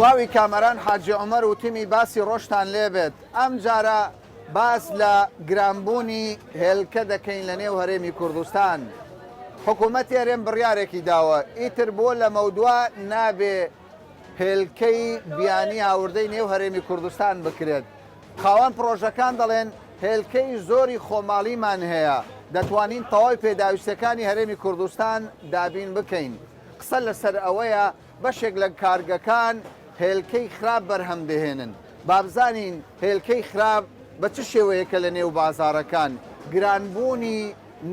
سڵاوی کامەران حاجی عومەر و تیمی باسی ڕۆژتان لێبێت ئەمجارە باس لە گرانبوونی هێلکە دەکەین لە نێو هەرێمی کوردستان حکوومەتی هەرێم بڕیارێکی داوە ئیتر بۆ لەمەودوا نابێ هێلکەی بیانی هاوردەی نێو هەرێمی کوردستان بکرێت خاوەن پڕۆژەکان دەڵێن هێلکەی زۆری خۆماڵیمان هەیە دەتوانین تەواوی پێداویستیەکانی هەرێمی کوردستان دابین بکەین قسە لەسەر ئەوەیە بەشێک لە کارگەکان هێلکەی خراپ بەرهەم دەهێنن، بابزانین هێلکەی خراپ بە چ شێوەیەکە لە نێو بازاڕەکان، گرانبوونی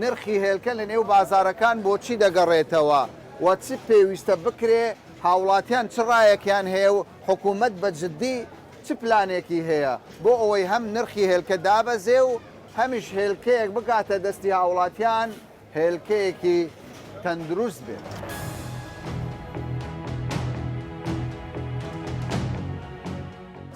نرخی هێلکە لە نێو بازاڕەکان بۆچی دەگەڕێتەوە و چ پێویستە بکرێ، هاوڵاتیان چ ڕایەکیان هەیە و حکوومەت بە جددی چ پلانێکی هەیە بۆ ئەوەی هەم نرخی هێلکە دابەزێ و هەمیش هێلکەیەک بگاتە دەستی هاوڵاتیان هێلکەیەکی تەندروست بێت.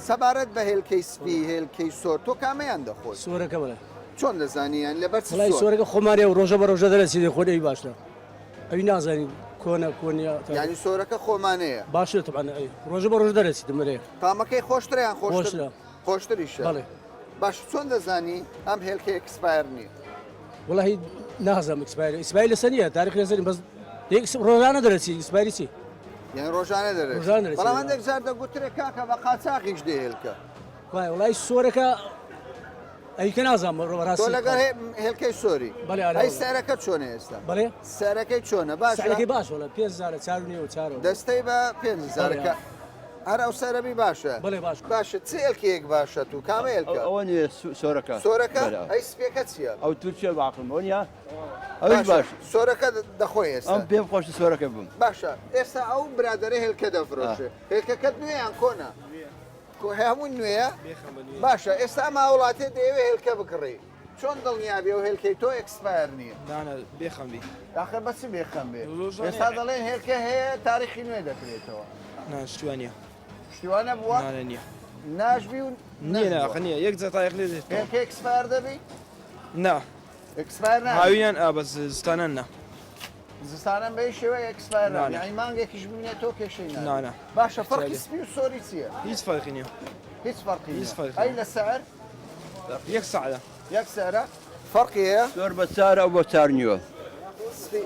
سەبارەت بە هێلکەی سپی، هێلکەی سۆر، تۆ کامەیان دەخۆی؟ سۆرەکە بەڵێ. چۆن دەزانی یان لەبەر چ سۆر؟ سۆرەکە خۆمانە و ڕۆژە بە ڕۆژە دەرەچێ دەخۆن ئەوی باشترە. ئەوی نازانی کۆنە کۆنیە. یانی سۆرەکە خۆمانەیە؟ باشترە تەبعەن ئەی ڕۆژە بە ڕۆژ دەرەچیت مەرێ. تامەکەی خۆشترە یان خۆشتر؟ خۆشترە. خۆشتریشە. بەڵێ. باشە چۆن دەزانی ئەم هێلکە expire نییە؟ وەڵاهی نازانم expire expire لەسەر نییە تاریخ لەسەر بەس ڕۆژانە دەرەچی expire ی چی یان ڕۆژانە دەرەچی بەڵام هەندێک جار دەگوترێ کاکە بە قاچاقیش دێ هێلکە وای وڵی سۆرەکە ئەی کە نازانم ڕاستی تۆ لەگەڵ هێلکەی سۆری بەڵێ ئەی سعرەکە چۆنە ئێستا بەڵێ سعرەکەی چۆنە باش سعرەکەی باش وڵە 5000 چار و نێو چارەوە دەستەی بە 5000 هەر ئەو سەرەبی باشە بەڵێ باش باشە چ ئێلکەیەک باشە تو کامە ئێلکە؟ ئەوە نیە سۆرەکە سۆرەکە ئەی سپیەکە چییە؟ ئەو تورکیە باقم ئەو نیە ئەویش باش سۆرەکە دەخۆی ئێستا ئەم پێم خۆش سۆرەکە بم باشە ئێستا ئەو برادەرە هێلکە دەفرۆشێ هێلکەکەت نوێ یان کۆنە هەموو نوێیە باشە ئێستا ئەم هاوڵاتیە دەیەوێ هێلکە بکڕی چۆن دڵنیا بێ و هێلکەی تۆ expire نییە؟ نانا بێخەم بی. ئاخر بە چ بێخەم بێ؟ ئێستا دەڵێن هێلکە هەیە تاریخی نوێ دەکرێتەوە. نا شتی وا نییە. شتی وا نەبووە؟ نانا نییە. ناشبی و نییە نا ئاخر نییە یەک جار تاریخ لێ دێتەوە. هێلکە expire دەبی؟ نا. expire نابی؟ هاوینان ئا بەس زستانان نا. زستانان بە هیچ شێوەیەک expire نابی؟ نا نا. یانی مانگێکیش بمینێتەوە کێشەی نابی؟ نا نا. باشە فەرقی سپی و سۆری چییە؟ هیچ فەرقی نییە. هیچ فەرقی هیچ نییە. فەرقی ئەی نییە. لە سعر؟ یەک سعرە. یەک سعرە؟ فەرقی هەیە؟ سۆر بە چارە ئەو بە چار نیوە. سپی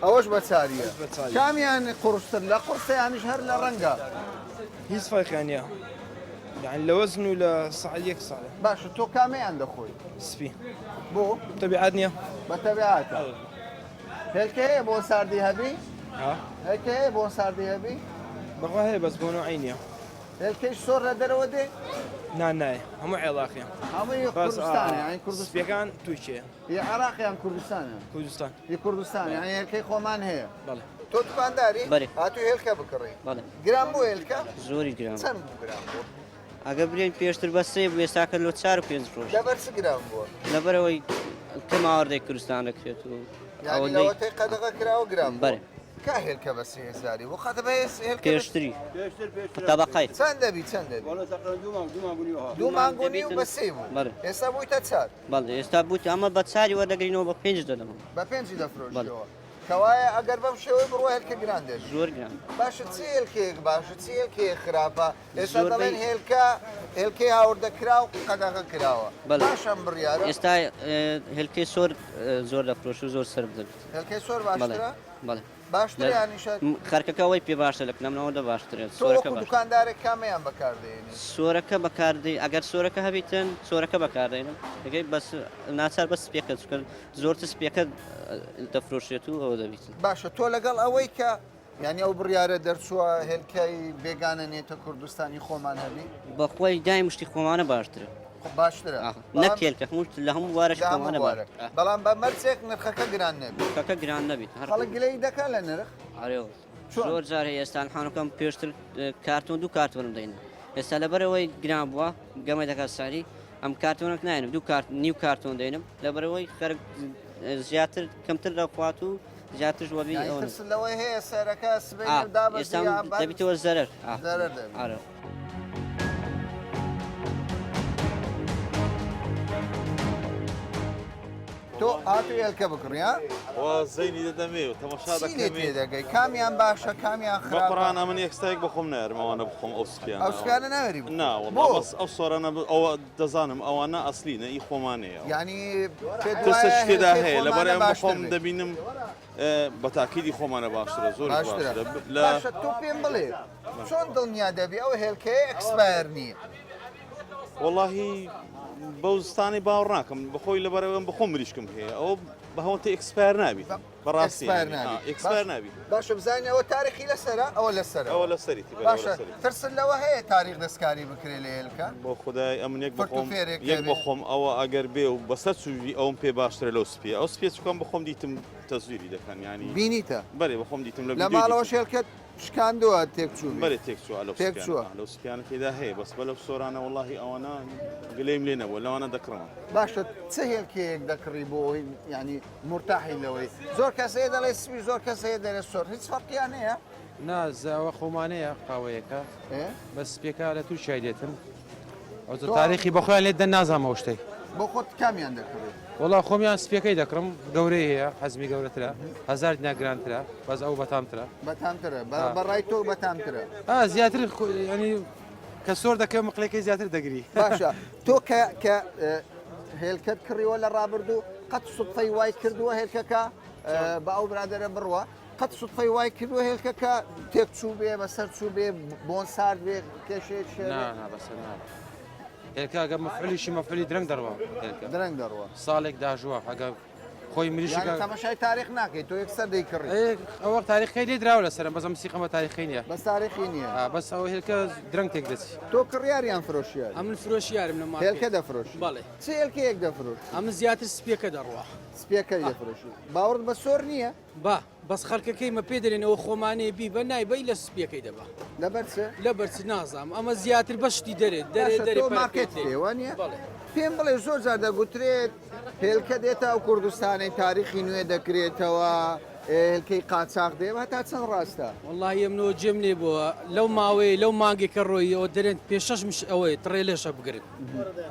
ئەوەش بە چاریە. ئەویش بە چاریە. کامیان قورستر لە قورسە یانیش هەر لە ڕەنگە؟ هیچ فەرقیان نییە یانی لە وەزن و لە سعر یەک سعرە. باشە تۆ کامەیان دەخۆی؟ سپی. بۆ؟ تەبیعات نییە. بە تەبیعاتە. هێلکە هەیە بۆ ساردی هەبی؟ ها؟ هێلکە هەیە بۆ ساردی هەبی؟ بەخوا هەیە بەس بۆ نوعی نییە. هێلکەی سۆر لە دەرەوە دێ؟ نا نایە هەموو عێڵاقیە. هەمووی کوردستانە یانی کوردستان. سپیەکان تورکیە. ی عێراق یان کوردستانە؟ کوردستان. ی کوردستان یانی هێلکەی خۆمان هەیە. بەڵێ. تۆ دوکانداری؟ بەلێ. هاتووی هێلکە بکڕی؟ بەڵێ. گران بوو هێلکە؟ زۆری گران. چەند بوو گران بوو؟ ئەگەر برێن پێشتر بە سێ بوو ئێستاکە لۆ چار و پێنج ڕۆژ. لەبەر چ گران بووە؟ لەبەرئەوەی کەم هاوردەی کوردستان دەکرێت و یانی لەوەتەی قەدەغە کراوە گران بووە؟ بەلێ. کا هێلکە بە سێ هەزاری بوو قەت بە هێلکە پێشتری تەبەقەی چەند دەبی چەند دەبی دوو مانگ و نیو بە سێ بوو بەڵێ ئێستا بوویتە چار بەڵێ ئێستا بوویتە ئەمە بە چاری وەردەگرینەوە بە پێنج دەدەمەوە بە پێنجی دەفرۆشیەوە کەوایە ئەگەر بەم شێوەی بڕوا هێلکە گران دێت زۆر گران باشە چ هێلکەیەک باشە چ هێلکەیەک خراپە ئێستا دەڵێن هێلکە هێلکەی هاوردە کراو قەدەغە کراوە باشە ئەم بڕیارە ئێستا هێلکەی سۆر زۆر دەفرۆش و زۆر سەرف دەبێت هێلکەی سۆر باشترە بەڵێ باشترە یانیشە خەرکەکە ئەوەی پێ باشە لە کنەم ئەوەندە باشترە تۆ سۆرەکە وەکو باشترە. دوکاندارێک کامەیان بەکاردێنی؟ سۆرەکە بەکاردێ ئەگەر سۆرەکە هەبیتن سۆرەکە بەکاردێنم ئەگەی بەس ناچار بەس سپیەکە چونکە زۆرتر سپیەکە دەفرۆشێت و ئەوە دەبیتن. باشە تۆ لەگەڵ ئەوەی کە یانی ئەو بڕیارە دەرچووە هێلکەی بێگانە نێتە کوردستانی خۆمان هەبی؟ بەخۆی دایم شتی خۆمانە باشترە. خۆ باشترە ئاخ نەک هێلکە هەموو لە هەموو بوارێک لە هەموو خۆمانە بوارێک باشترە. بەڵام بە مەرجێک نرخەکە گران نەبی. نرخەکە گران نەبیت هەر خەڵک گلەیی دەکا لە نرخ؟ ئەرێ چۆن؟ زۆر جار هەیە ئێستا حانەکەم پێشتر کارتۆن دوو کارتۆنم دەینا ئێستا لەبەرئەوەی گران بووە گەمە دەکات سعری ئەم کارتۆنەک ناێنم دوو کارت نیو کارتۆن دەینم لەبەرئەوەی خەرک زیاتر کەمتر دەخوات و زیاترش وەبی یانی ئەوە ترست لەوەی هەیە سعرەکە سبەینێ ئا دابەزی ئێستا یا بەرز دەبیتەوە زەرەر ئا زەرەر دەبی. ئارە. تۆ. تۆ هاتووی هێلکە بکڕی ها؟ وا زەینی دەدەمێ و تەمەشا چی لێ دەکەمێ. تێدەگەی کامیان باشە کامیان بە خراپە؟ قورئان ئەمن یەکستایەک بە خۆم نایەرم ئەوانە بخۆم ئەو سپیانە. ئەو سپیانە ناوێری بخۆی؟ نا وەڵا بۆ؟ بەس ئەو سۆرانە ئەوە دەزانم ئەوانە ئەسلینە ئی خۆمانەیە. یانی پێت ترسە وایە شتێدا هێلکەی هەیە لەبەر خۆمانە ئەم بە باشتر خۆم بێ؟ دەبینم بە تاکیدی خۆمانە باشترە زۆر باشترە باشترە لە باشە تۆ پێم بڵێ چۆن دڵنیا دەبی ئەو هێلکەیە expire نییە؟ وەڵاهی بەو زستانی باوەڕ ناکەم بەخۆی لەبەرەوەم بەخۆم مریشکم هەیە ئەو بە هەوەتە expire نابیت بەڕاستی expire نابیت expire نابیت باشە بزانین ئەوە تاریخی لەسەرە ئەوە لەسەرە ئەوە لەسەریتی باشە ترست لەوە هەیە تاریخ دەستکاری بکرێ لە هێلکە بۆ خدای ئەمن یەک فرت و بەخۆم فێرێک یەک هەبێ. بەخۆم ئەوە ئەگەر بێ و بەسەر چووی ئەوم پێ باشترە لەو سپیە ئەو سپیە چکەم بەخۆم دیتم تەزویری دەکەن ینی بینیتە بەرێ بەخۆم دیتم لە لە ماڵەوە شێلکەت شکاندووە تێکچوو بەرێ تێکچووە لەو تێکچووە. لەو سپیانە تێدا هەیە بەس بە لەو سۆرانە وەڵاهی ئەوانە گلەیم لێ نەبووە لەوانە دەکڕمە. باشە چ هێلکەیەک دەکڕی بۆ ئەوەی یانی مورتاحی لەوەی زۆر کەس هەیە دەڵێ سپی زۆر کەس هەیە دەرێ سۆر هیچ فەرقیان هەیە؟ نا زاوە خۆمانەیە قاوەیەکە بەس سپیەکە لە تورکیای دێتن ئەو تاریخی بە خۆیان لێت دەن نازانم ئەو شتەی. بۆ خۆت کامیان دەکڕی؟ وەڵا خۆمیان سپیەکەی دەکڕم گەورەی هەیە حەزمی گەورەترە هەزار دینار گرانترە بەس ئەو بەتامترە. بەتامترە بە ڕای تۆ بەتامترە. ئا زیاتر ینی کە سۆر دەکەم مقلەکەی زیاتر دەگری. باشە تۆ کە کە هێلکەت کڕیوە لە ڕابردوو قەت سوتفەی وای کردووە هێلکەکە بە ئەو برادەرە بڕوە قەت سوتفەی وای کردووە هێلکەکە تێک چوو بێ بەسەر چوو بێ بۆن سارد بێ کێشەیەک شێ نا نا بەسەر نا هێلکە ئەگە مەفعولیشی مەفعولی درەنگ دەڕوا هێلکە درەنگ دەڕوا ساڵێک داژووە ئەگە خۆی مریشکە یانی تەماشای تاریخ ناکەی تۆ یەکسەر دەیکڕی ئەوە تاریخەکەی لێ دراوە لەسەرم بەس ئەم سیقەمە تاریخەی نییە بەس تاریخی نییە بەس ئەوە هێلکە درەنگ تێک دەچی تۆ کڕیار یان فرۆشیار ئەمن فرۆشیارم لە مارکێت هێلکە دەفرۆشی بەڵێ چ هێلکەیەک دەفرۆشی ئەمن زیاتر سپیەکە دەڕوا سپیەکەی دەفرۆشی باوەڕت بە سۆر نییە با بەس خەلکەکەی مە پێ دەرێن ئەوە خۆمانەیە بیبە نایبەی لە سپیەکەی دەبا. لەبەر چ؟ لەبەر چ نازانم ئەمە زیاتر بە شتی دەرێت دەرێ باشە دەرێ تۆ پەرە پێ مارکێت دێ. پێ وانیە؟ بەڵێ. پێم بڵێ زۆر جار دەگوترێت هێلکە دێتە ئەو کوردستانەی تاریخی نوێ دەکرێتەوە هێلکەی قاچاخ دێ هەتا چەند ڕاستە؟ وەڵاهی ئەمنەوە جێم لێ بووە لەو ماوەیە لەو مانگێک کە ڕۆییەوە دەرێن پێ شەش مش ئەوەیە تڕێلێشە بگرن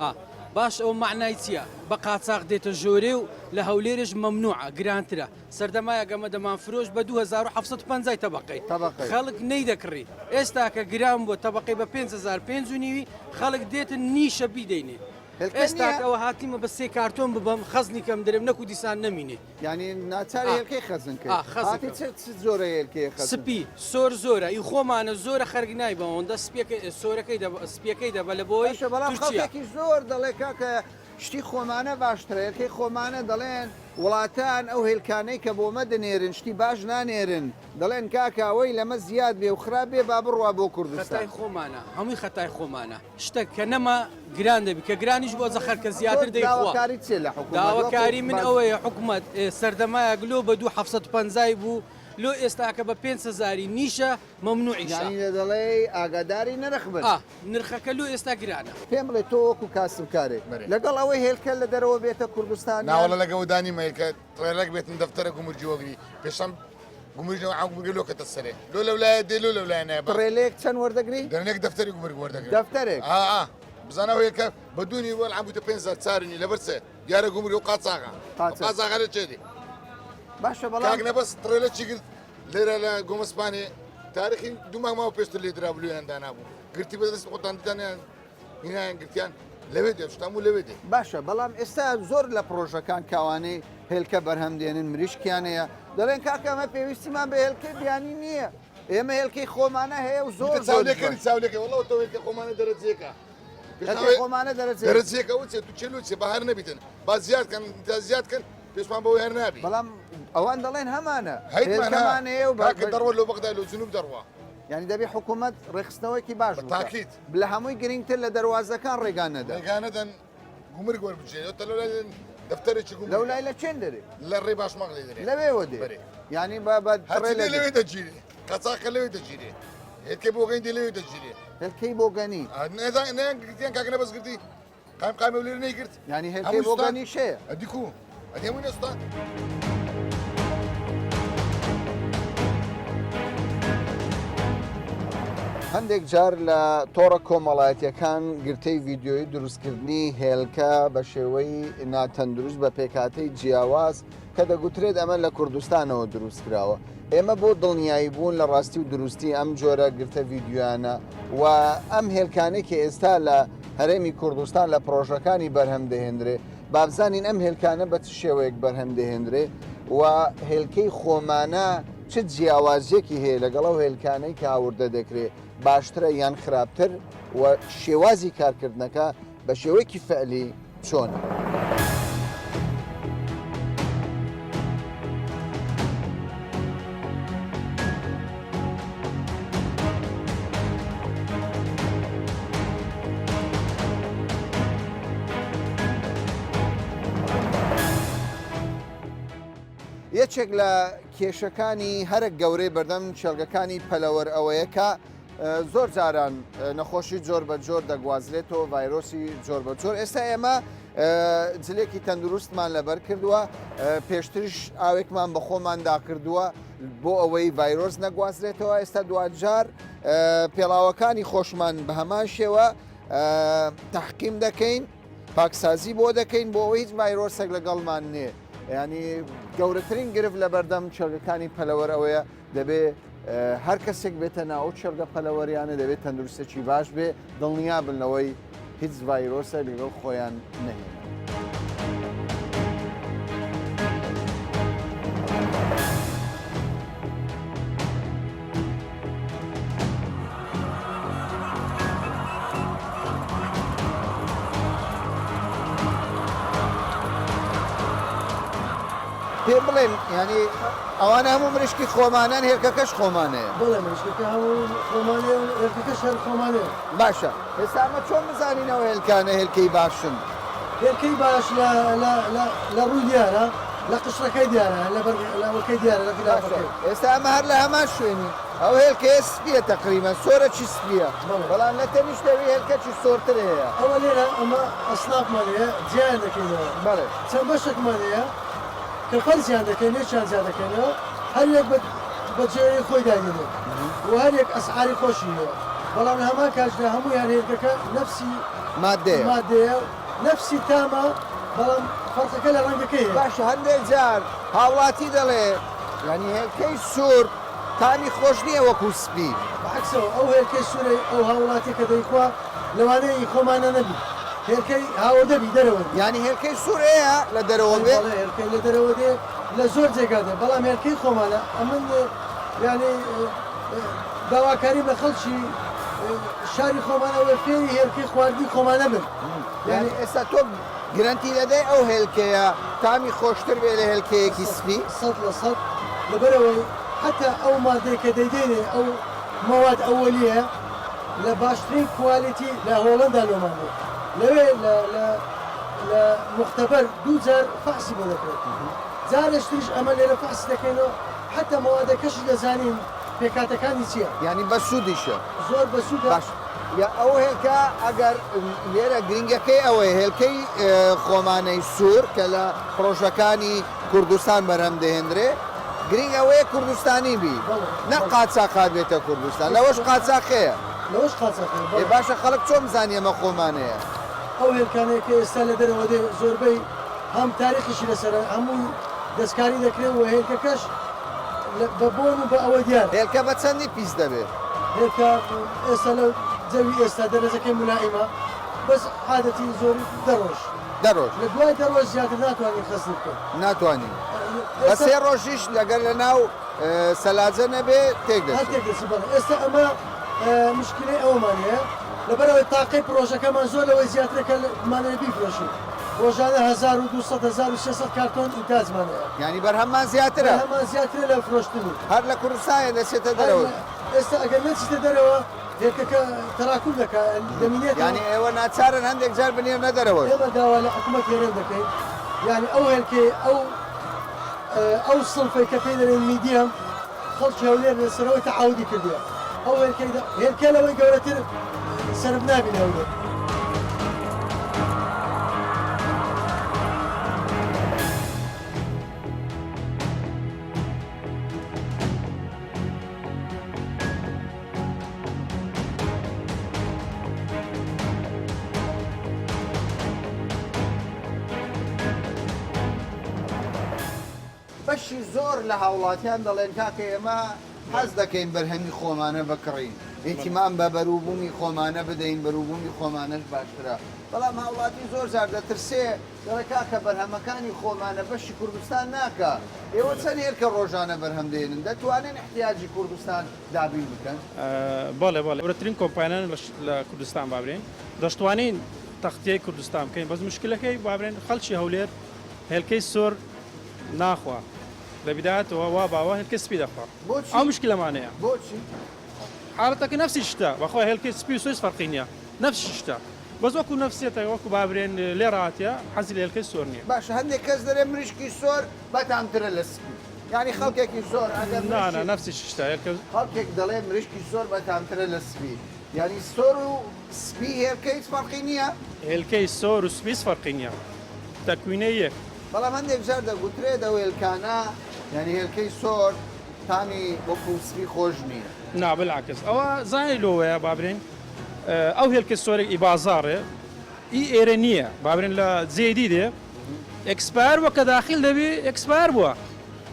ئا باش ئەوە مەعنای چییە بە قاچاخ دێتە ژۆرێ و لە هەولێرێش مەمنوعە گرانترە سەردەمایەک ئەمە دەمانفرۆشت بە 2750 تەبەقەی تەبەقەی. خەڵک نەیدەکڕی ئێستا کە گران بووە تەبەقەی بە 5000 پێنج و نیوی خەڵک دێتن نیشە بیدەینێ هێلکە ئێستا نییە؟ کە ئەوە هاتیمە بە سێ کارتۆن ببەم خەزنی کەم درێم نەکو دیسان نەمینێ یانی ناچاری ئا. هێلکەی خەزن کەی ئا، خەزن هاتی کەم. چ چ جۆرە هێلکەیە خەزن سپی سۆر زۆرە ئی خۆمانە زۆرە خەرک نایبە ئەوەندە سپیەکەی سۆرەکەی دەبە سپیەکەی دەبە لە بۆی باشە بەڵام تورکیا خەڵکێکی زۆر دەڵێ کاکە شتی خۆمانە باشترە هێلکەی خۆمانە دەڵێن وڵاتان ئەو هێلکانەی کە بۆمە دەنێرن شتی باش نانێرن دەڵێن کاکە ئەوەی لەمە زیاد بێ و خراپ بێ با بڕوا بۆ کوردستان. خەتای خۆمانە هەمووی خەتای خۆمانە شتەک کە نەما گران دەبی کە گرانیش بۆ زەخەر کە زیاتر تۆ دەیخوا. داواکاریت چیە لە حکومەت؟ داواکاری وەکو من باس. ئەوەیە حکومەت سەردەمایەک لۆ بە دوو 750 بوو لۆ ئێستاکە بە 5000 نیشە مەمنوعیشە. یانی دەڵێی ئاگاداری نرخ بن. ئا نرخەکە لۆ ئێستا گرانە. پێم بڵێ تۆ وەکو کاسبکارێک لەگەڵ ئەوەی هێلکە لە دەرەوە بێتە کوردستان یان؟ ناوەڵا لەگە ودانی مە هێلکە تڕێلەک بێتن دەفتەرە گومرگی وەگری پێشەم گومرگی نەوە عام گومرگی لۆ کەتە سەرێ لۆ لەولایە دێ لۆ لەولایە نایە بە تڕێلەیەک چەند وەردەگری؟ دەنێک دەفتەری گومرگ وەردەگرم. دەفتەرێک؟ ئا ئا بزانە ئەو هێلکە بە دوونی وەل عام بووتە 5000 چارنی لەبەر چێ دیارە گومرگ و قاچاغە قاچاغ. قاچاغە لە چێ دێ؟ باشە بەڵام کاک نەبەز تڕێلە چی گرت لێرە لە گۆمەسپانێ تاریخی دوو مانگ ماوە پێشتر لێ درابوو لێیان دانابوو گرتی بە دەست خۆتان دیتانیان هینایان گرتیان لەوێ دێ شتان بوو لەوێ دێ. باشە بەڵام ئێستا زۆر لە پڕۆژەکان کاوانەی هێلکە بەرهەم دێنن مریشکیان هەیە دەڵێن کاکە ئەمە پێویستیمان بە هێلکەی بیانی نییە ئێمە هێلکەی خۆمانە هەیە و زۆر زۆر چاولێکەری چاولێکە وەڵا تۆ هێلکە خۆمانە دەرەجەیەکە هێلکەی خۆمانە دەرەجەیەکە دەرەجەیەکە ئەوە چیە تو چێ لۆ چێ با هەر نەبیتن با زیاد کەن تا زیاد کەن پێشمان بەوەی هەر نابی. بەڵام ئەوان دەڵێن هەمانە هەیتمان ها هێلکەمان هەیە و کاکە دەڕوا لۆ بەغدا لۆ جنوب دەڕوا. یانی دەبێ حکوومەت ڕێکخستنەوەیەکی باش بکات. تاکید. لە هەمووی گرنگتر لە دەروازەکان ڕێگا نەدەن. ڕێگا نەدەن گومرگ وەربگیرێ تە لەولای دەفتەرێکی گومرگ. لەولای لە چێن دەرێ؟ لە ڕێ باشماغ لێ دەرێ. لەوێوە دێ. بەرێ. یانی بە بە هەرچی دێ لەوێ دەگیرێ. قەچاخە لەوێ دەگیرێ. هێلکەی بۆگەنی دێ لەوێ دەگیرێ. هێلکەی بۆگەنی. نەیان گرتیان کاکە نەبەز گرتی. قایم قایم هەولێر نەیگرت. یانی هێلکەی بۆگەنیش هەیە. ئەدی کو؟ ئەدی هەمووی نەسوتان. هەندێک جار لە تۆڕە کۆمەڵایەتیەکان گرتەی ڤیدیۆیی دروستکردنی هێلکە بە شێوەی ناتەندروست بە پێکهاتەی جیاواز کە دەگوترێت ئەمە لە کوردستانەوە دروست کراوە ئێمە بۆ دڵنیایی بوون لە ڕاستی و دروستی ئەم جۆرە گرتە ڤیدیۆیانە و ئەم هێلکانەی کە ئێستا لە هەرێمی کوردستان لە پڕۆژەکانی بەرهەم دەهێنرێ بابزانین ئەم هێلکانە بە چ شێوەیەک بەرهەم دەهێنرێ و هێلکەی خۆمانە چ جیاوازیەکی هەیە لەگەڵ ئەو هێلکانەی کە هاوردە دەکرێ باشترە یان خراپتر و شێوازی کارکردنەکە بە شێوەیەکی فعلی چۆنە؟ یەکێک لە کێشەکانی هەرە گەورەی بەردەم کێڵگەکانی پەلەوەر ئەوەیە کە زۆر جاران نەخۆشی جۆر بە جۆر دەگوازرێتەوە ڤایرۆسی جۆر بە جۆر ئێستا ئێمە جلێکی تەندروستمان لەبەر کردووە پێشتریش ئاوێکمان بە خۆماندا کردووە بۆ ئەوەی ڤایرۆس نەگوازرێتەوە ئێستا دوجار پێڵاوەکانی خۆشمان بە هەمان شێوە تحقیم دەکەین پاکسازی بۆ دەکەین بۆ ئەوەی هیچ ڤایرۆسێک لەگەڵمان نێ ینی گەورەترین گرفت لە بەردەم کێڵگەکانی پەلەوەر ئەوەیە دەبێ هەر کەسێک بێتە ناو کێڵگە پەلەوەریانە دەبێت تەندروستێکی باش بێ دڵنیا بن لەوەی هیچ ڤایرۆسێک لەگەڵ خۆیان نەهێنن. پێ بڵێن ینی ئەوانە هەموو مریشکی خۆمانان هێلکەکەش خۆمانەیە بڵێ مریشکەکە هەموو خۆمانەیە و هێلکەکەش هەر خۆمانەیە باشە ئێستا ئەمە چۆن بزانین ئەو هێلکانە هێلکەی باشن؟ هێلکەی باش لە لە لە لە ڕووی دیارە لە قشرەکەی دیارە لە بەر لە ئەوەکەی دیارە لە باشە غیلافەکەی. ئێستا ئەمە هەر لە هەمان شوێنی ئەو هێلکەیە سپییە تەقریبەن سۆرەکی سپییە بەڵێ. بەڵام لە تەنیشت ئەوی هێلکەکی سۆرتر هەیە. ئەوە لێرە ئەمە ئەسنافمان هەیە جیایان دەکەینەوە. بەڵێ. چەند بەشێکمان هەیە کە فەرزیان دەکەین یەکیان جیا دەکەینەوە هەر یەک بە بە جێی خۆی دادەنێت و هەر یەک ئەسعاری خۆشی هەیە بەڵام لە هەمان کاتیشدا هەموویان هێلکەکە نەفسی مادەیە. مادەیە و نەفسی تامە بەڵام فەرقەکە لە ڕەنگەکەی هەیە. باشە هەندێک جار هاوڵاتی دەڵێ یانی هێلکەی سوور تامی خۆش نییە وەکو سپی. بە عەکسەوە ئەو هێلکەی سوورەی ئەو هاوڵاتیە کە دەیخوا لەوانەیە ئی خۆمانە نەبی هێلکەی هاوردە بی دەرەوە بی. یانی هێلکەی سوور هەیە لە دەرەوە بێ؟ بەڵێ هێلکەی لە دەرەوە دێ لە زۆر جێگا دێ بەڵام هێلکەی خۆمانە ئەمن یانی داواکاریم لە خەڵکی شاری خۆمان ئەوەیە فێری هێلکەی خواردنی خۆمانە بن. یانی ئێستا تۆ گرەنتی دەدەی ئەو هێلکەیە تامی خۆشتر بێ لە هێلکەیەکی سپی؟ 100% لەبەرئەوەی حەتا ئەو مادەی کە دەیدەینێ ئەو مەواد ئەوەلیە لە باشترین quality لە هۆڵەندا لۆمان دێ لەوێ لە لە لە موختەبەر دوو جار فەحسی بۆ دەکرێت جارێش تریش ئەمە لێرە فەحسی دەکەینەوە حەتا مەوادەکەشی دەزانین پێکهاتەکانی چیە. یانی بەسوودیشە. زۆر بەسوودە. باش یا ئەو هێلکە ئەگەر لێرە گرینگەکەی ئەوەیە هێلکەی خۆمانەی سوور کە لە پڕۆژەکانی کوردستان بەرهەم دەهێندرێ گرینگ ئەوەیە کوردستانی بی نەک قاچاخ هاتبێتە کوردستان لەوەش قاچاخ هەیە. لەوەش قاچاخ هەیە بەڵێ. ئێ باشە خەڵک چۆن بزانێ ئەمە خۆمانەیە؟ ئەو هێلکانەی کە ئێستا لە دەرەوە دێ زۆربەی هەم تاریخیشی لەسەرە هەمووی دەستکاری دەکرێ و هێلکەکەش بە بۆن و بە ئەوە دیارە. هێلکە بە چەندی پیس دەبێ؟ هێلکە ئێستا لە جەوی ئێستا دەرەجەکەی مولائیمە بەس عادەتی زۆری دە ڕۆژ. دە ڕۆژ. لە دوای دە ڕۆژ زیاتر ناتوانین خەزنی بکەین. ناتوانین. بە سێ ڕۆژیش لەگەر لە ناو سەلاجە نەبێ تێک دەچێ. هەر تێک دەچێ بەڵێ. ئێستا ئەمە مشکیلەی ئەوەمان هەیە لەبەرئەوەی تاقەی پڕۆژەکەمان زۆر لەوەی زیاترە کە بمانەوێ بیفرۆشین. ڕۆژانە 1200 1300 کارتۆن ئینتاجمان هەیە. یانی بەرهەممان زیاترە؟ بەرهەممان زیاترە لە فرۆشتنی. هەر لە کوردستانێ دەچێتە دەرەوە؟ ئێستا ئەگەر نەچیتە دەرەوە هێلکەکە تەراکوم دەکا دەمینێتەوە. یانی ئێوە ناچارن هەندێک جار بنێرنە دەرەوەش؟ ئێمە داوا لە حکوومەت هەرێم دەکەین یانی ئەو هێلکەی ئەو ئەو سڵفەی کە پێی دەرێن میدیەم خەڵکی هەولێر لەسەرەوەی تەعاودی کردووە ئەو هێلکەی هێلکە لەوەی گەورەتر سەرف نابی لە هەولێر. بەشی زۆر لە هاوڵاتیان دەڵێن کاکە ئێمە حەز دەکەین بەرهەمی خۆمانە بکڕین، ئیهتیمام بە بەروبوومی خۆمانە بدەین، بەروبوومی خۆمانەش باشترە، بەڵام هاوڵاتی زۆر جار دەترسێ دەڵێ کاکە بەرهەمەکانی خۆمانە بەشی کوردستان ناکا، ئێوە چەند هێلکە ڕۆژانە بەرهەم دێنن دەتوانن ئیحتیاجی کوردستان دابین بکەن؟ بەڵێ بەڵێ گەورەترین کۆمپانیان لە کوردستان بابرێن دەشتوانین تەختیەی کوردستان بکەین بەس مشکلەکەی بابرێن خەڵکی هەولێر هێلکەی سۆر ناخوا لە بدایەتەوە وا باوە هێلکەی سپی دەخوا بۆچی؟ ئەو مشکلەمان هەیە. بۆچی؟ حاڵەتەکە نەفسی شتە بەخوا هێلکەی سپی و سۆر هیچ فەرقی نییە نەفسی شتە بەس وەکو نەفسیەتە وەکو بابرێن لێ ڕاتیە حەزی لە هێلکەی سۆر نییە. باشە هەندێک کەس دەرێ مریشکی سۆر بەتامترە لە سپی یانی خەڵکێکی زۆر ئەگەر نا نا مریشکی نەفسی شتە هێلکە. خەڵکێک دەڵێ مریشکی سۆر بەتامترە لە سپی یانی سۆر و سپی هێلکە هیچ فەرقی نییە؟ هێلکەی سۆر و سپی هیچ فەرقی نییە تەکوینەی یەک. بەڵام هەندێک جار دەگوترێت ئەو هێلکانە یانی هێلکەی سۆر تامی وەکو سپی خۆش نییە. نا بالعکس ئەوە زانی لۆوەیە بابرێن ئەو هێلکە سۆرێک ئی بازاڕێ ئی ئێرە نییە بابرێن لە جێی دی دێ expire بووە کە داخیل دەبی expire بووە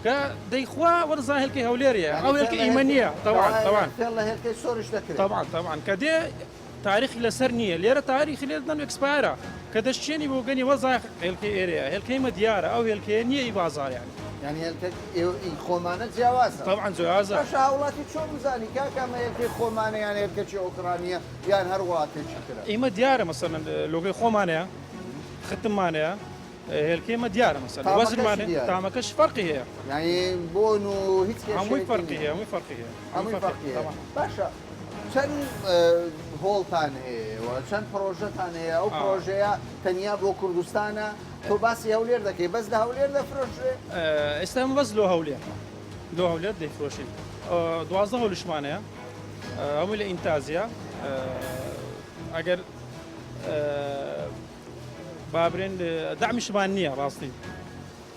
کە دەیخوا وەرزان هێلکەی هەولێریە ئەو هێلکە ئیمە نییە تەوان تەوان فێڵ لە هێلکەی سۆریش دەکرێت تەوان تەوان کە دێ تاریخی لەسەر نییە لێرە تاریخی لێ دەدەن expire ە کە دەشچێنی بۆ گەنی وەزای هێلکەی ئێرەیە هێلکەی مە دیارە ئەو هێلکەیە نییە ئی بازاڕ یانی. یانی هێلکە ئی خۆمانە جیاوازە. تەبعەن جیاوازە. باشە هاوڵاتی چۆن بزانی کاکە ئەمە هێلکەی خۆمانە یان هێلکەکی ئۆکرانییە یان هەر وڵاتێکی ترە؟ ئیمە دیارە مەسەلەن لۆگۆی خۆمانەیە ختممانەیە هێلکەی مە دیارە مەسەلەن وەزنمان تامەکەشی دیارە. تامەکەش فەرقی هەیە. یانی بۆن و هیچ هەمووی کێشەیەکی فەرقی نییە. هەیە هەمووی فەرقی هەیە هەمووی فەرقی هەیە. باشە چەند هۆڵتان هەیە و چەند پڕۆژەتان هەیە ئەو پڕۆژەیە تەنیا بۆ کوردستانە تۆ باسی هەولێر دەکەی بەس لە هەولێر دەفرۆشرێ؟ ئێستا ئێمە بەس لۆ هەولێر لۆ هەولێر دەیفرۆشین 12 هۆلیشمان هەیە هەمووی لە ئینتازیە ئەگەر بابرێن دەعمیشمان نییە ڕاستی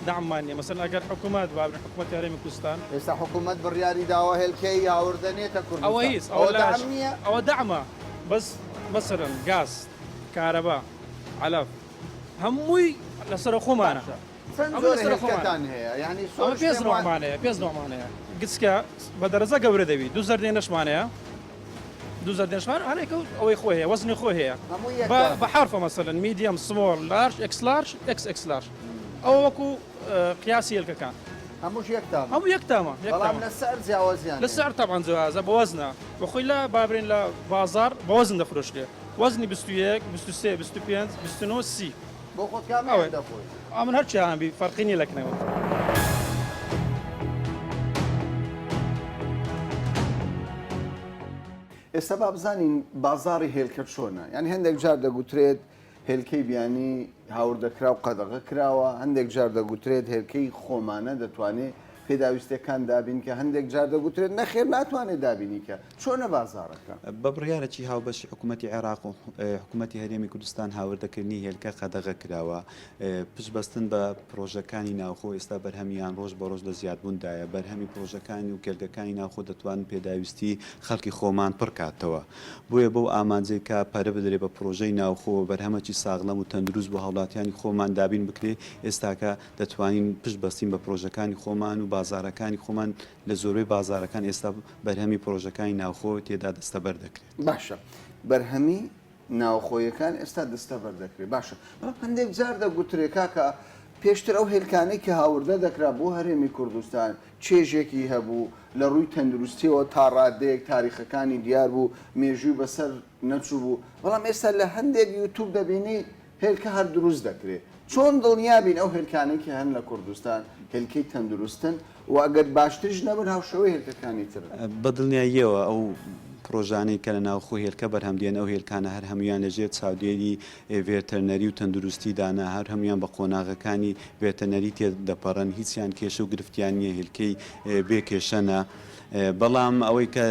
دەعممان نییە مەسەلەن ئەگەر حکوومەت بابرێن حکوومەتی هەرێمی کوردستان. ئێستا حکوومەت بڕیاری داوە هێلکەی هاوردە نێتە کوردستان. ئەوە هیچ ئەوە دەعم نییە؟ ئەوە دەعمە بەس مەسەلەن گاز، کارەبا، عەلەف هەمووی لەسەر خۆمانە. باشە چەند جۆر هێلکەتان هەیە؟ یانی ئەوە پێنج نەوعمان هەیە پێنج نەوعمان هەیە گچکە بە دەرەجە گەورە دەبی دوو زەردێنەشمان هەیە. دوو زەردێنشمان هەرێکە و ئەوەی خۆی هەیە وەزنی خۆی هەیە هەمووی یەک بە تامە. بە حرفە مەسەلەن medium small large X large X X large ئەوە وەکو قیاسی هێلکەکان هەمووش یەک تامە هەموو یەک تامە یەک بەڵام تامە لە سعر جیاوازیان لە هەیە. سعر تەبعەن جیاوازە بە وەزنە بە خۆی لە بابرێن لە بازاڕ بە وەزن دەفرۆشرێ وەزنی 21 23 25 29 30 بۆ خۆت کامیان ئەوەی دەخۆی؟ ئەمن هەرچیان بی فەرقی نییە لە کنەوە. ئێستا با بزانین بازاڕی هێلکە چۆنە؟ یانی هەندێک جار دەگوترێت هێلکەی بیانی هاوردەکراو قەدەغە کراوە، هەندێک جار دەگوترێت هێلکەی خۆمانە دەتوانێت پێداویستیەکان دابین کە، هەندێک جار دەگوترێت نەخێر ناتوانێت دابینی کە، چۆنە بازاڕەکە؟ بە بڕیارێکی هاوبەشی حکوومەتی عێراق و حکوومەتی هەرێمی کوردستان هاوردەکردنی هێلکە قەدەغە کراوە. پشت بەستن بە پڕۆژەکانی ناوخۆ، ئێستا بەرهەمیان ڕۆژ بە ڕۆژ لە زیادبووندایە، بەرهەمی پڕۆژەکانی و کێڵگەکانی ناوخۆ دەتوانن پێداویستی خەڵکی خۆمان پڕکاتەوە. بۆیە بەو ئامانجەی کە پەرە بدرێ بە پڕۆژەی ناوخۆ و بەرهەمەکی ساغلەم و تەندروست بۆ هاوڵاتیانی خۆمان دابین بکرێ، ئێستاکە دەتوانین پشت بەستین بە پڕۆژەکانی خۆمان و بازاڕەکانی خۆمان، لە زۆربەی بازاڕەکان ئێستا بەرهەمی پڕۆژەکانی ناوخۆ تێدا دەستەبەر دەکرێت. باشە بەرهەمی ناوخۆیەکان ئێستا دەستەبەر دەکرێت باشە بەڵام هەندێک جار دەگوترێ کاکە پێشتر ئەو هێلکانەی کە هاوردە دەکرا بۆ هەرێمی کوردستان چێژێکی هەبوو لە ڕووی تەندروستیەوە تا ڕادەیەک تاریخەکانی دیار بوو مێژووی بەسەر نەچوو بوو بەڵام ئێستا لە هەندێک یوتوب دەبینی هێلکە هەر دروست دەکرێت چۆن دڵنیا بین ئەو هێلکانەی کە هەن لە کوردستان هێلکەی تەندروستن و ئەگەر باشتریش نەبن هاوشێوەی هێلکەکانی ترن؟ بە دڵنیاییەوە ئەو پڕۆژانەی کە لە ناوخۆ هێلکە بەرهەم دێن ئەو هێلکانە هەر هەموویان لە ژێر چاودێری ڤێرتەرنەری و تەندروستی دانە هەر هەموویان بە قۆناغەکانی ڤێرتەرنەری تێدەپەڕن هیچیان کێشە و گرفتیان نییە هێلکەی بێ کێشەنە بەڵام ئەوەی کە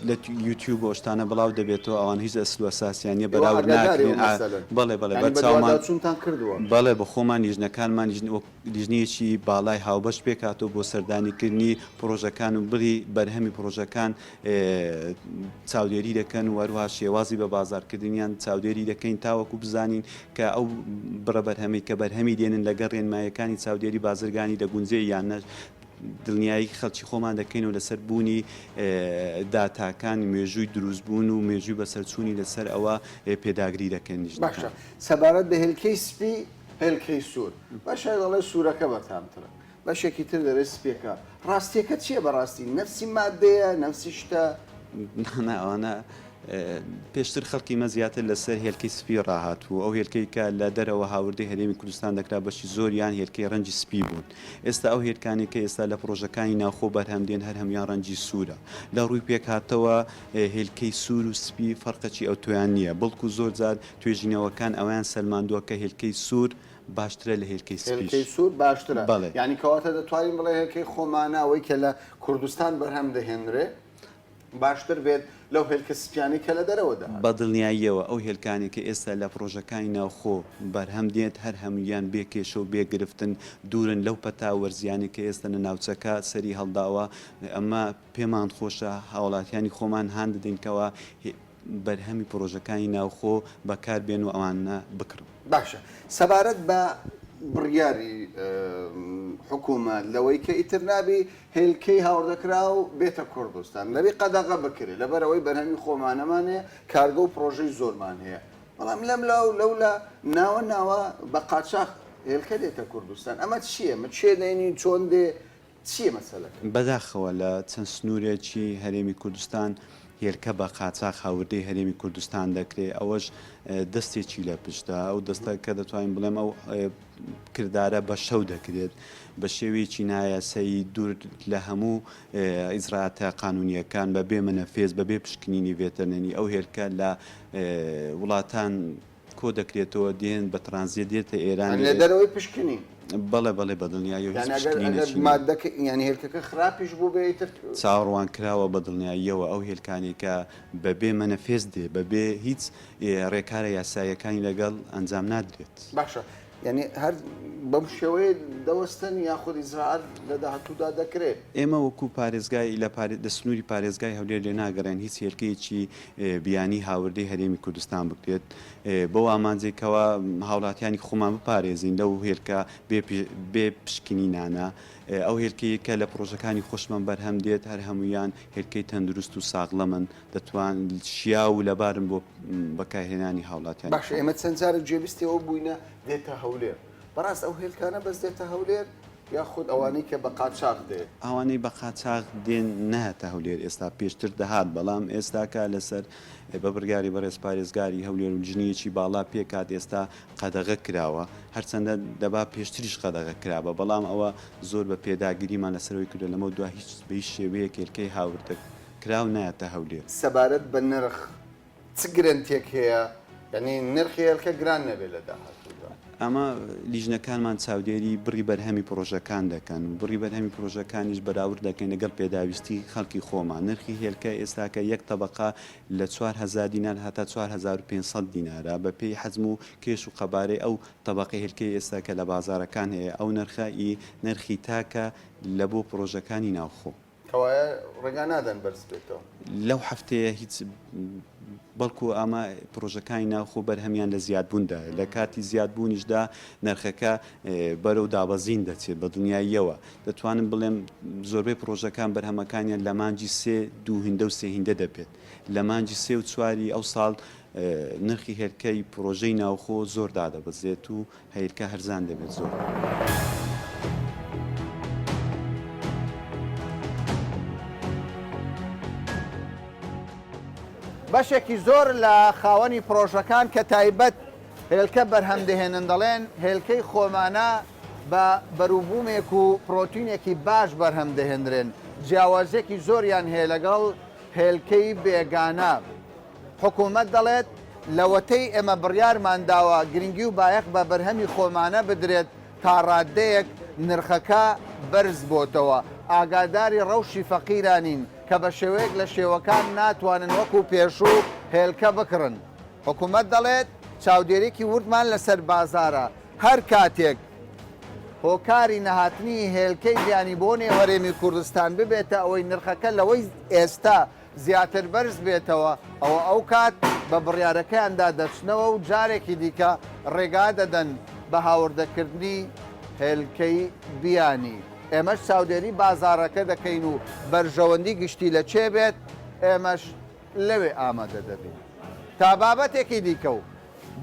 لە یوتیوب و شتانە بڵاو دەبێتەوە ئەوان هیچ ئەسل و ئەساسیان نیە ئێوە بەراورد ئاگاداری ناکرێن ئەو ئا مەسەلەن بەڵێ بەڵێ یانی بەرچاومان بەدواداچوونتان کردووە؟ بەڵێ بە خۆمان لیژنەکانمان لیژنە وەک لیژنەیەکی باڵای هاوبەش پێکهاتووە بۆ سەردانیکردنی پڕۆژەکان و بڕی بەرهەمی پڕۆژەکان چاودێری دەکەن و هەروەها شێوازی بە بازاڕکردنیان چاودێری دەکەین تاوەکو بزانین کە ئەو بڕە بەرهەمەی کە بەرهەمی دێنن لەگەڵ ڕێنماییەکانی چاودێری بازرگانی دەگونجێ یان نە دڵنیایی خەڵکی خۆمان دەکەین و لەسەر بوونی داتاکان مێژووی دروستبوون و مێژووی بەسەرچوونی لەسەر ئەوە پێداگری دەکەین باشە سەبارەت بە هێلکەی سپی هێلکەی سوور بەشێک دەڵێ سوورەکە بەتامترە بەشێکی تر دەرێ سپیەکە ڕاستیەکە چیە بەڕاستی نەفسی مادەیە نەفسی شتە؟ نا ئەوانە پێشتر خەڵکی مە زیاتر لەسەر هێلکەی سپی ڕاهاتبوو ئەو هێلکەی کە لە دەرەوە هاوردەی هەرێمی کوردستان دەکرا بەشی زۆریان هێلکەی ڕەنگی سپی بوون ئێستا ئەو هێلکانەی کە ئێستا لە پڕۆژەکانی ناوخۆ بەرهەم دێن هەر هەموویان ڕەنگی سوورە لە ڕووی پێکهاتەوە هێلکەی سوور و سپی فەرقێکی ئەوتۆیان نییە بەڵکو زۆر جار توێژینەوەکان ئەوەیان سەلماندووە کە هێلکەی سوور باشترە لە هێلکەی سپیش. هێلکەی سوور باشترە؟ بەڵێ. یانی کەواتە دەتوانین بڵێین هێلکەی خۆمانە ئەوەی کە لە کوردستان بەرهەم دەهێنرێ باشتر بێت لەو هێلکە سپیانەی کە لە دەرەوە دەهات؟ بە دڵنیاییەوە ئەو هێلکانەی کە ئێستا لە پڕۆژەکانی ناوخۆ بەرهەم دێت هەر هەموویان بێ کێشە و بێ گرفتن، دوورن لەو پەتا وەرزیانەی کە ئێستا لە ناوچەکە سەری هەڵداوە، ئەمە پێمان خۆشە هاوڵاتیانی خۆمان هان دەدەین کەوا بەرهەمی پڕۆژەکانی ناوخۆ بەکار بێن و ئەوانە بکڕن. باشە سەبارەت بە بڕیاری حکوومەت لەوەی کە ئیتر نابی هێلکەی هاوردەکراو بێتە کوردستان دەبی قەدەغە بکرێت لەبەر ئەوەی بەرهەمی خۆمانەمان هەیە کارگە و پڕۆژەی زۆرمان هەیە بەڵام لەم لا و لەولا ناوە ناوە بە قاچاخ هێلکە دێتە کوردستان ئەمە چییە مە چێ دێنین چۆن دێ چییە مەسەلەکە؟ بەداخەوە لە چەند سنوورێکی هەرێمی کوردستان هێلکە بە قاچاخ هاوردەی هەرێمی کوردستان دەکرێ، ئەوەش دەستێکی لە پشتە، ئەو دەستە کە دەتوانین بڵێم ئەو کردارە بە شەو دەکرێت بە شێوەیەکی نایاسایی دوور لە هەموو ئیجرائاتە قانونییەکان بە بێ مەنەفێز بە بێ پشکنینی ڤێتەرنەری ئەو هێلکە لە وڵاتان کۆ دەکرێتەوە دێن بە ترانزێت دێتە ئێران یانی لە دەرەوەی پشکنین؟ بەڵێ بەڵێ بە دڵنیاییەوە هیچ یانی ئەگەر پشکنینێکی ئەگەر نییە. مادەکە یانی هێلکەکە خراپیش بووبێ ئیتر. چاوەڕوان کراوە بە دڵنیاییەوە ئەو هێلکانەی کە بە بێ مەنەفێست دێ بە بێ هیچ ڕێکارە یاساییەکانی لەگەڵ ئەنجام نادرێت. باشە یانی هەر بەم شێوەیە دەوەستن یاخود ئیجرائات لە داهاتوودا دەکرێ؟ ئێمە وەکوو پارێزگای لە لە سنووری پارێزگای هەولێر لێ ناگەڕێن هیچ هێلکەیەکی بیانی هاوردەی هەرێمی کوردستان بکرێت بەو ئامانجەی کەوا هاوڵاتیانی خۆمان بپارێزین لەو هێلکە بێ پشکنینانە ئەو هێلکەیە کە لە پڕۆژەکانی خۆشمان بەرهەم دێت هەر هەموویان هێلکەی تەندروست و ساغڵەمن دەتوان شیاو و لەبارن بۆ بەکارهێنانی هاوڵاتیانی باشە ئێمە چەند جارێک گوێبیستی ئەوە بووینە دێتە هەولێر بەڕاست ئەو هێلکانە بەس دێتە هەولێر؟ یاخود ئەوانەی کە بە قاچاخ دێ؟ ئەوانەی بە قاچاخ دێن نایەتە هەولێر ئێستا پێشتر دەهات بەڵام ئێستاکە لەسەر بە بڕیاری بەڕێز پارێزگاری هەولێر و لیژنەیەکی باڵا پێکهات ئێستا قەدەغە کراوە هەرچەندە دەبا پێشتریش قەدەغە کرابا بەڵام ئەوە زۆر بە پێداگریمان لەسەرەوەی کردوە لەمەو دوا هیچ بە هیچ شێوەیەک هێلکەی هاوردە کراو نایەتە هەولێر. سەبارەت بە نرخ چ گرەنتیەک هەیە یانی نرخی هێلکە گران نەبێت لە داهاتوودا؟ ئەمە لیژنەکانمان چاودێری بڕی بەرهەمی پڕۆژەکان دەکەن و بڕی بەرهەمی پڕۆژەکانیش بەراورد دەکەین لەگەڵ پێداویستی خەڵکی خۆمان. نرخی هێلکە ئێستاکە یەک تەبەقە لە 4000 دینار هەتا 4500 دینارە بەپێی حەجم و کێش و قەبارەی ئەو تەبەقە هێلکەی ئێستا کە لە بازاڕەکان هەیە ئەو نرخە ئی نرخی تاکە لە بۆ پڕۆژەکانی ناوخۆ. کەوایە ڕێگا نادەن بەرز بێتەوە؟ لەو هەفتەیە هیچ بەڵکو ئەمە پڕۆژەکانی ناوخۆ بەرهەمیان لە زیادبووندایە، لە کاتی زیادبوونیشدا نرخەکە بەرەو دابەزین دەچێت بە دڵنیاییەوە دەتوانم بڵێم زۆربەی پڕۆژەکان بەرهەمەکانیان لە مانگی سێ دوو هیندە و سێ هیندە دەبێت لە مانگی سێ و چواری ئەو ساڵ نرخی هێلکەی پڕۆژەی ناوخۆ زۆر دادەبەزێت و هێلکە هەرزان دەبێت زۆر. بەشێکی زۆر لە خاوەنی پڕۆژەکان کە تایبەت هێلکە بەرهەم دەهێنن دەڵێن هێلکەی خۆمانە بە بەروبوومێک و پرۆتینێکی باش بەرهەم دەهێنرێن جیاوازیەکی زۆریان هەیە لەگەڵ هێلکەی بێگانە. حکومەت دەڵێت، لەوەتەی ئێمە بڕیارمان داوە گرنگی و بایەخ بە بەرهەمی خۆمانە بدرێت تا ڕاددەیەک نرخەکە بەرز بۆتەوە، ئاگاداری ڕەوشی فەقیرانین. کە بە شێوەیەک لە شێوەکان ناتوانن وەکو پێشوو هێلکە بکڕن. حکومەت دەڵێت، چاودێریی وردمان لەسەر بازاڕە، هەر کاتێک هۆکاری نەهاتنی هێلکەی بیانی بۆ نێو هەرێمی کوردستان ببێتە ئەوەی نرخەکە لەوەی ئێستا زیاتر بەرز بێتەوە، ئەوە ئەوکات بە بڕیارەکەیاندا دەچنەوە و جارێکی دیکە ڕێگا دەدەن بە هاوردەکردنی هێلکەی بیانی. ئێمەش چاودێری بازاڕەکە دەکەین و بەرژەوەندی گشتی لە کێ بێت، ئێمەش لەوێ ئامادە دەبین. تا بابەتێکی دیکە و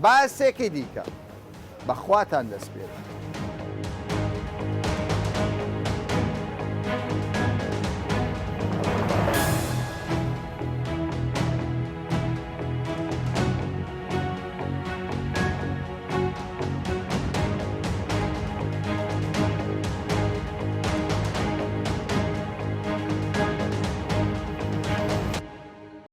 باسێکی دیکە بە خواتان دەسپێرم.